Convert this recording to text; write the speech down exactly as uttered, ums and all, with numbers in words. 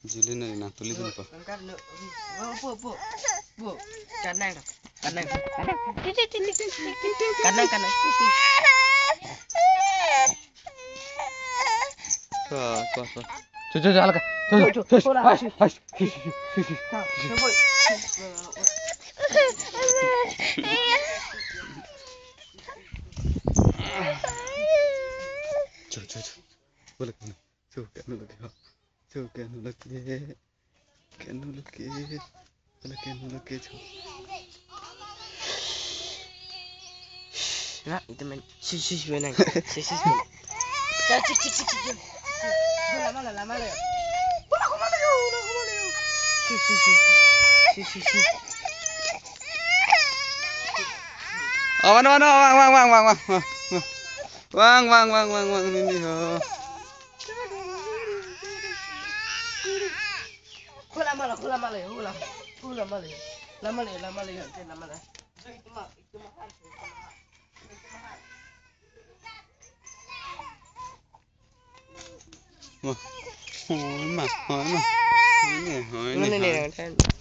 Jili na nang tuli dun pa. Angkat no. Oh, po, po. Po. Kanang. Kanang. Kanang, kanang. Pa, pa, pa. Cho, cho, cho, alaka. Cho, cho, cho, cho, cho, cho. Hai, hai, hai, hai, hai, hai. Cho, cho, boy. Cho, cho, cho. Boleh kena. Cho, kena lagi, ha. Cho, kena lagi. Kena lagi. Kena, kena lagi, cho. Nah, itu main. Sis, sis, main. Sis, sis, main. Cik, cik, cik, cik, cik. Lama lah, lama lah. Bola kemana yo? Bola kemana yo? Sis, sis, sis. Sis, sis, sis. Oh, mana, mana, wang, wang, wang, wang, wang, wang. Wang, wang, wang, wang, wang, ini, ho. Hula mala, hula mala, hula. Hula mala. Lama le, lama le, lama le. Wah. Hoi ma, hoi ma. Hoi ne, hoi ne, Mana ni hoi. Orang kan?